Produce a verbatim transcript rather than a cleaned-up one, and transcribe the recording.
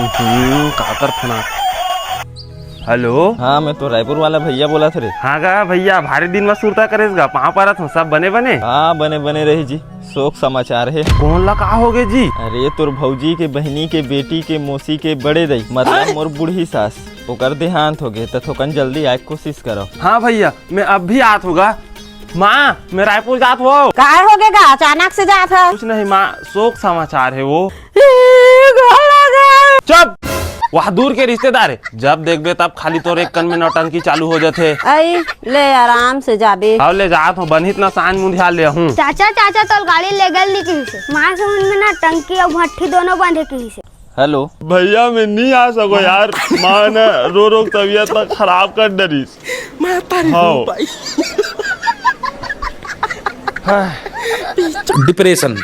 हम्म, काकर फोन आ-, हेलो। हाँ, मैं तो रायपुर वाला भैया बोलत हँव रे। हाँ गा भैया, भारी दिन म सुरता करेस गा, पाँव परत हँव, सब बने बने? हाँ, बने बने रही जी। शोक समाचार हे। कोन ला का होगे जी? अरे, तोर भौजी के, बहिनी के, बेटी के, मौसी के बड़े दाई, मतलब मोर बूढ़ी सास, ओकर देहांत होगे, त थोकन जल्दी आए के कोशिश करव। हाँ भैया, मैं अब भी आत हँव गा। माँ, मैं रायपुर जात हँव। काय होगे गा, अचानक से जात हस? कुछ नहीं माँ, शोक समाचार हे वो। चुप! वह दूर के रिश्तेदार हे, जब देखबे तब खाली तोर एक कन में नौटंकी चालू हो जाथे। अई, ले आराम से जाबे। हव, ले जात हँव, बनही त ना सांझ मुंधिया ले हूँ। चाचा, चाचा, तोर गाड़ी ले गल नी किहिसे। माँ के मुंह में ना टंकी अउ भट्ठी दोनों बंद हे किहिसे। हेलो। भैया, मैं नी आ सकों यार, माँ ना रो रो तबीयत ला खराब कर डरिस। मैं तारी हव। हूँ भाई। डिप्रेशन।